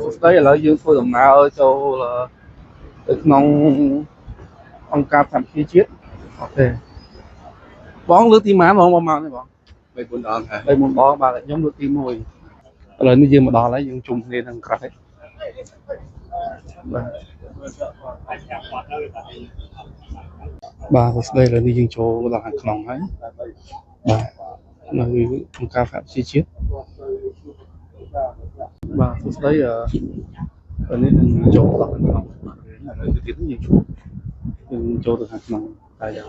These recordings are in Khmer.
សួស្តីឥឡូវយើងធ្វើដំណើរចូលទៅក្នុងអង្គការសហប្រជាជាតិOK បងលើកទីម៉ានបងបងមកនេះបង បី4ដងហើយ បីមុនបងបាទខ្ញុំលើកទី1ឥឡូវនេះយើងមកដល់ហើយយើងជុំគ្នាខាងក្រៅបាទបាទសួស្តីឥឡូវនេះយើងចូលមកដល់ខាងក្នុងហើយបាទនៅអង្គការសហប្រជាជាតិបាទសួស្តីអឺឥឡូវនេះនឹងចូលដល់ខាងក្នុងឥឡូវទៅទៀតយើងជួបយើងចូលទៅខាងក្នុងតែយ៉ាង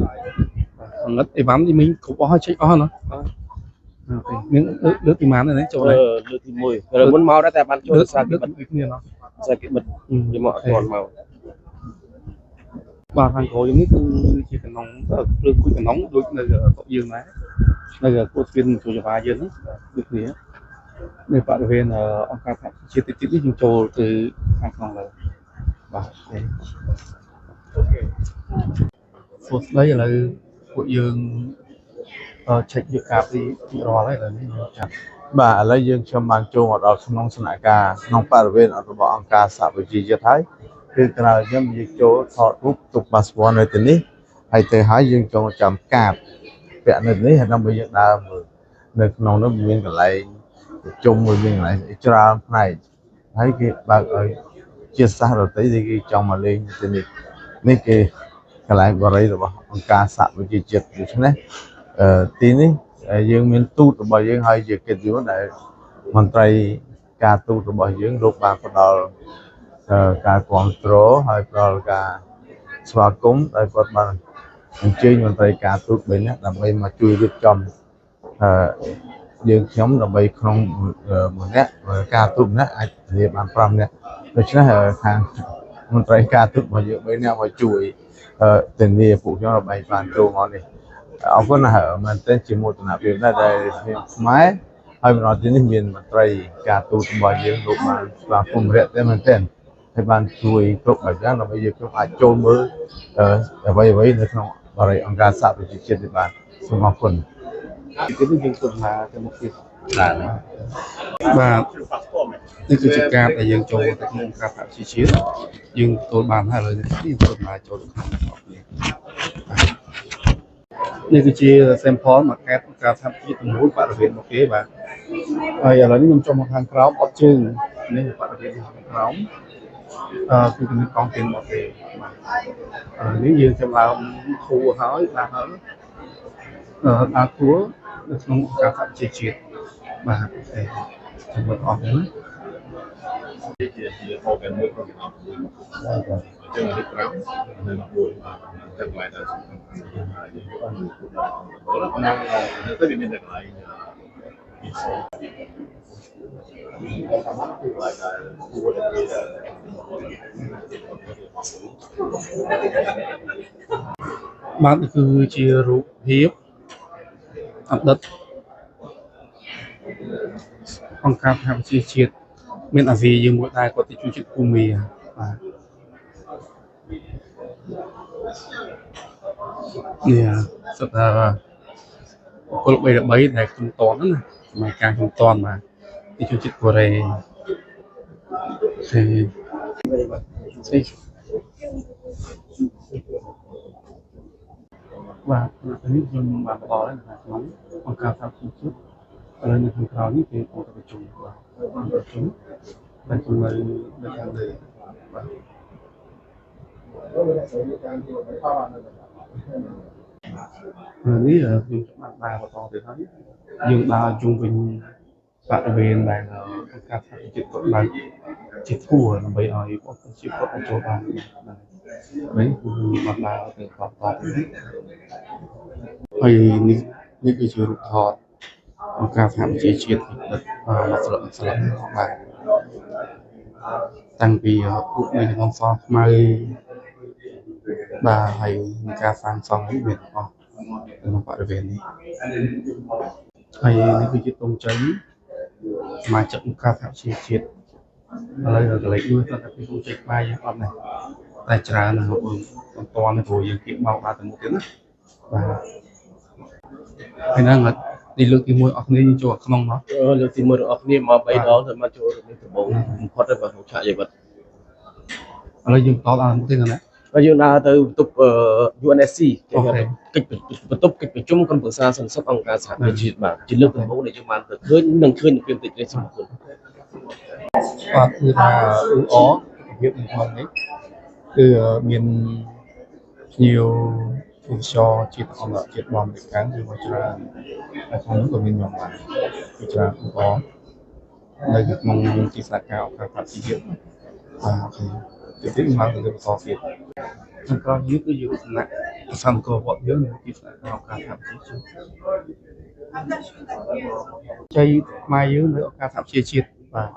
បាទងឹតអីវ៉ាន់នេះមីងគ្រប់អស់ហើយចេញអស់ណាOK នឹងលើកទីម៉ាននេះចូលហើយ លើកទី1លើមុនមកដែរតែបានចូល លើក សារគេ លើក បិទ ដូចគ្នាណោះ សារគេបិទយកមកអត់ទាន់មក បាទខាងក្រោយនេះគឺជាកណ្ដុងភ្លើងគួយកណ្ដុងដូចនៅស្រុកយើងដែរនៅគួតស្ពានជួយចវាយើងហ្នឹងដូចគ្នានៅបរិវេណអង្គការសហប្រជាជាតិតិចនេះយើងចូលទៅខាងក្នុងលើបាទ OK សួស្តីឥឡូវពួកយើងឆែកយកកាតទីរាល់ហើយឥឡូវនេះយើងចាប់ បាទឥឡូវយើងខ្ញុំបានចូលមកដល់ក្នុងស្នាក់ការក្នុងបរិវេណរបស់អង្គការសហប្រជាជាតិហើយគឺក្រោយខ្ញុំយើងចូលថតរូបទុកប៉ាសពតនៅទីនេះហើយទៅហើយយើងចូលចាំកាតពាក់នៅទីនេះហើយដើម្បីយើងដើរមើលនៅក្នុងនោះមានកន្លែងប្រជុំមួយមានកន្លែងច្រើនផ្នែកហើយគេបើកឲ្យជាសាសន៍ដទៃដែលគេចង់មកលេងទីនេះនេះគេកន្លែងបរិយារបស់អង្គការសហប្រជាជាតិដូច្នេះអឺទីនេះយើងមានទូតរបស់យើងហើយជាកិត្តិយសដែលមន្ត្រីការទូតរបស់យើងលោកបានផ្ដល់ការគ្រប់គ្រងហើយផ្ដល់ការស្វាគមន៍ដែលគាត់បានអញ្ជើញមន្ត្រីការទូតបីនាក់ដើម្បីមកជួយរៀបចំអឺយើងខ្ញុំដើម្បីក្នុងម្នាក់ការទូតម្នាក់អាចធានាបាន5នាក់ដូច្នេះខាងមន្ត្រីការទូតរបស់យើង3នាក់មកជួយធានាពួកខ្ញុំដើម្បីបានចូលមកនេះអរគុណណាស់មែនទែនជាមោទនភាពដែរដែលខ្ញុំខ្មែរហើយមកដល់ទីនេះមានមន្ត្រីការទូតរបស់យើងលោកបានស្វាគមន៍រាក់តែមែនទែនហើយបានជួយគ្រប់បែបយ៉ាងដើម្បីយើងខ្ញុំអាចចូលមើលអ្វីអ្វីនៅក្នុងបរិយាអង្គការសហប្រជាជាតិនេះបាទសូមអរគុណ ទៀតនេះយើងធ្វើដំណើរទៅមុខទៀត បាទ បាទនេះគឺជាកាតដែលយើងចូលទៅក្នុងការសហប្រជាជាតិយើងទទួលបានហើយឥឡូវនេះយើងធ្វើដំណើរចូលទៅក្នុងរបស់គ្នានេះគឺជា sample មកកាត់ការសហប្រជាជាតិមួយបរិវេណរបស់គេបាទហើយឥឡូវនេះខ្ញុំចុះមកខាងក្រោមអត់ជើងនេះបរិវេណខាងក្រោមអឺគឺគណិតកងទៀនរបស់គេបាទឥឡូវនេះយើងចម្លើមធូរហើយបាទហើយអឺដើរធូរនៅក្នុងការសហប្រជាជាតិបាទ OK ជំរាបអរគុណណា ជាជា organ មួយក្នុងចំណោម6អញ្ចឹងនេះ5នៅ11បាទតែកន្លែងដែលសំខាន់ហើយយើងបានមើលដល់ទៅវាមានតែកន្លែងពីសកន្លែងដែលគួរតែមាន បាទនេះគឺជារូបភាពអតីតអង្គការសហប្រជាជាតិមានអាស៊ីយើងមួយដែរគាត់ទៅជួយជាតិភូមាបាទនេះសិតថាបុគ្គលបីល្បីដែលខ្ញុំតន់ណាសម័យកាលខ្ញុំតន់បាទទីជួយជាតិកូរ៉េសេសេបាទនេះខ្ញុំបានបន្តហើយនៅក្នុងអង្គការសហប្រជាជាតិឥឡូវនៅខាងក្រោយនេះគេកំពុងតែប្រជុំបាទប្រជុំតែខ្ញុំនៅនៅខាងលើបាទនេះខ្ញុំបានដើរបន្តទៀតហើយយើងដើរជុំវិញបរិវេណដែលអង្គការសហប្រជាជាតិគាត់ឡើងជាធួដើម្បីឲ្យបងប្អូនជាគាត់អាចចូលបានបាទនេះគឺបានដើរទៅបន្តទៀតហើយនេះនេះគឺជារូបថតអង្គការសហប្រជាជាតិដិតមកស្លឹកស្លឹកបាទតាំងពីរូបនៅក្នុងសខ្មៅបាទហើយនឹងការសាងសង់នេះមានទាំងអស់ក្នុងបរិវេណនេះហើយនេះគឺជាទង់ជ័យសមាជិកអង្គការសហប្រជាជាតិឥឡូវកន្លែងនោះគាត់តែពីទង់ជ័យខ្មែរយើងអត់ដែរតែច្រើនណាស់បងប្អូនមិនតាន់ទេព្រោះយើងគៀកមកដើរទៅមុខទៀតណាបាទហើយហ្នឹងអត់ នេះលើកទី1អស់គ្នាយើងចូលក្នុងមក លើកទី1របស់គ្នាមក3ដងទៅមកចូលនេះដំបូងបំផុតទៅបាទក្នុងឆាកជីវិត ឥឡូវយើងបន្តដល់មុខទៀតណា ហើយយើងដើរទៅបន្ទប់ UNSC គេហៅកិច្ចបន្ទប់កិច្ចប្រជុំក្រុមប្រឹក្សាសន្តិសុខអង្គការសហប្រជាជាតិបាទជាលើកដំបូងដែលយើងបានទៅឃើញនិងឃើញនៅពេលតិចនេះសូមអរគុណ បាទគឺថាអ៊ូអរបៀបនៅក្នុងនេះគឺមានភ្ញៀវទេសចរជាតិអន្តរជាតិបងពីខាងគឺមកច្រើនហើយក្នុងនោះក៏មានខ្ញុំដែរគឺច្រើនអ៊ូអនៅក្នុងទីស្នាក់ការអង្គការសហប្រជាជាតិបាទ OK ទីទៀតមកទៅបន្តទៀតខាងក្រោយនេះគឺយើងសំណាក់ប្រសអង្គរវត្តយើងនៅទីស្នាក់ការអង្គការសហប្រជាជាតិជ័យខ្មែរយើងនៅអង្គការសហប្រជាជាតិបាទ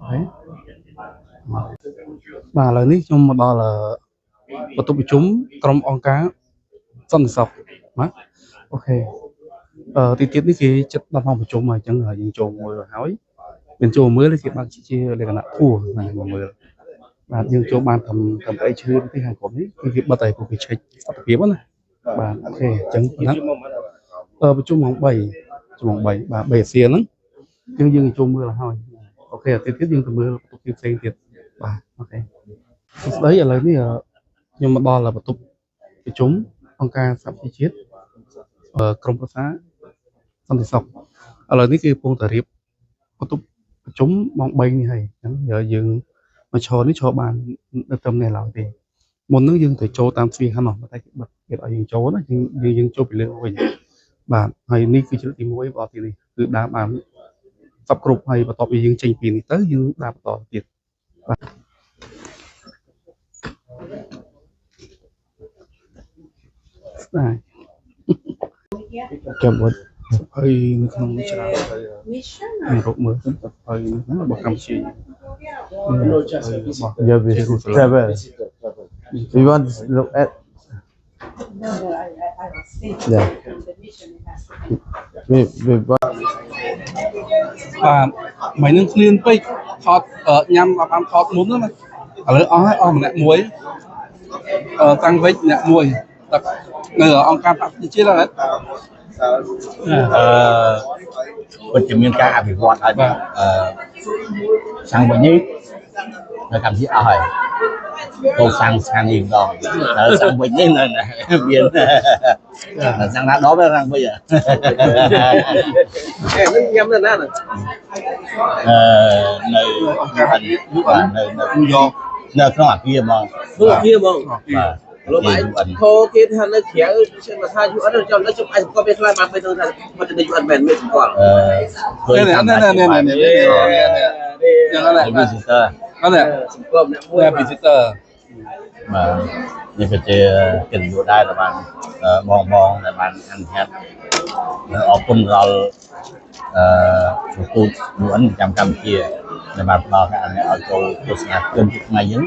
ហើយបាទឥឡូវនេះខ្ញុំមកដល់បន្ទប់ប្រជុំក្រុមអង្គការសន្តិសុខបាទ OK ទីទៀតនេះគេចិត្តដល់ម៉ោងប្រជុំហើយអញ្ចឹងយើងចូលមើលហើយមានចូលមើលគេបើកជាលក្ខណៈធួណាមកមើលបាទយើងចូលបានត្រឹមត្រឹមអីឈឿនទេខាងក្រុមនេះគឺគេបិទឲ្យពួកគេឆែកសុខភាពណាបាទ OK អញ្ចឹងណាប្រជុំម៉ោង3ម៉ោង3បាទ3អាសៀនហ្នឹងយើងយើងចូលមើលហើយ OK ទៀតទៀតយើងទៅមើលបន្ទប់ផ្សេងទៀតបាទ OK សួស្តីឥឡូវនេះខ្ញុំមកដល់បន្ទប់ប្រជុំអង្គការសហប្រជាជាតិក្រុមប្រឹក្សាសន្តិសុខឥឡូវនេះគឺកំពុងតែរៀបបន្ទប់ប្រជុំម៉ោង3នេះហើយអញ្ចឹងយើងមកឈរនេះឈរបាននៅត្រឹមនេះឡើយទេមុនហ្នឹងយើងត្រូវចូលតាមទ្វារខាងនោះតែគេបិទគេឲ្យយើងចូលណាយើងយើងចូលពីលើវិញបាទហើយនេះគឺជាលើកទី1របស់ទីនេះគឺដើរបានសពគ្រប់ហើយបន្ទាប់ពីយើងចេញពីនេះទៅយើងដើរបន្តទៀតបាទស្ដាយ ចាំអត់ សភៅនៅក្នុងនេះច្រើនហើយមានរូបមើលទៅសភៅនេះណារបស់កម្ពុជា No, just a របស់ Yeah, we travel. We want to look at No, I was thinking. Yeah. The mission has to be. We want បាទមិននឹងឃ្លានពេកថតញ៉ាំបានថតមុនណាឥឡូវអស់ហើយអស់ម្នាក់មួយអឺតាំងវិចម្នាក់មួយទឹកនៅអង្គការប្រជាជាតិហ្នឹង អឺពិតជាមានការអភិវឌ្ឍហើយ បាទ អឺសាំងវិញនេះនៅកម្ពុជាអស់ហើយចូលសាំងសាំងនេះម្ដងដល់សាំងវិញនេះនៅណាមានសាំងណាដបសាំងវិញ អេហ្នឹងញ៉ាំនៅណាហ្នឹង អឺនៅ អង្គការ បាទនៅនៅ ញូវយ៉ក នៅក្នុងអាគារហ្មង មើលគ្នាហ្មង បាទ លោកឯងខោគេថានៅក្រៅខ្ញុំថា UN ចាំនៅខ្ញុំអាចសម្គាល់ពេលខ្លះបានពេលទៅថាមិនទៅ UN មែនមានសម្គាល់ អឺ នេះនេះនេះនេះនេះនេះយ៉ាងហ្នឹង visitor ហ្នឹង សម្គាល់អ្នកមួយ នេះ visitor បាទនេះក៏ជាកិត្តិយសដែរដែលបានបងបងដែលបានអនុញ្ញាតអរគុណដល់អឺទូត UN ប្រចាំកម្ពុជាដែលបានផ្ដល់ការអនុញ្ញាតឲ្យចូលទស្សនាជនជាតិខ្មែរយើង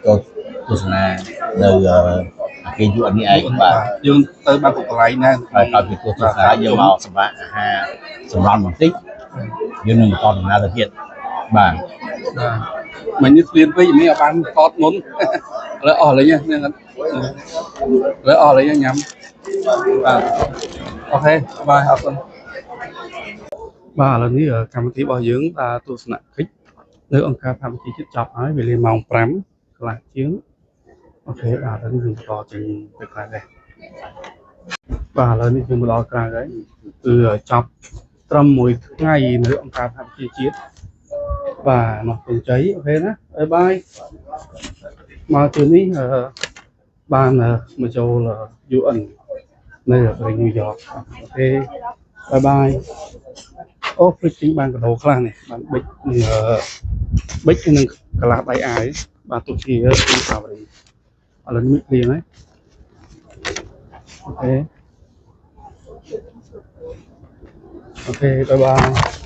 ចូលទស្សនានៅអគារ UN នេះឯងបាទ យើងទៅបានគ្រប់កន្លែងណា ហើយក្រោយពីទស្សនាយើងមកសម្រាប់អាហារសម្រាប់បន្តិចយើងនឹងបន្តដំណើរទៅទៀតបាទ បាទមិញនេះឃ្លានពេកនេះអត់បានថតមុនឥឡូវអស់លេងហ្នឹងឥឡូវអស់លេងញ៉ាំបាទ OK បាទអរគុណបាទឥឡូវនេះកម្មវិធីរបស់យើងដើរទស្សនកិច្ចនៅអង្គការសហប្រជាជាតិចប់ហើយវេលាម៉ោង5កន្លះជាង OK បាទឥឡូវនេះយើងបន្តចេញទៅក្រៅដែរបាទឥឡូវនេះយើងមកដល់ក្រៅហើយគឺចប់ត្រឹមមួយថ្ងៃនៅអង្គការសហប្រជាជាតិបាទនោះពងជ័យ OK ណា bye bye មកទីនេះអឺបានមកចូល UN នៅប្រទេសញូវយ៉ក OK bye bye អូភ្លេចទិញបានកាដូខ្លះនេះបានប៊ិចនឹងប៊ិចនឹងកន្លះដៃអាវបាទទុកជាអនុស្សាវរីយ៍ឥឡូវនេះមានភ្លៀងហើយ OK OK bye bye.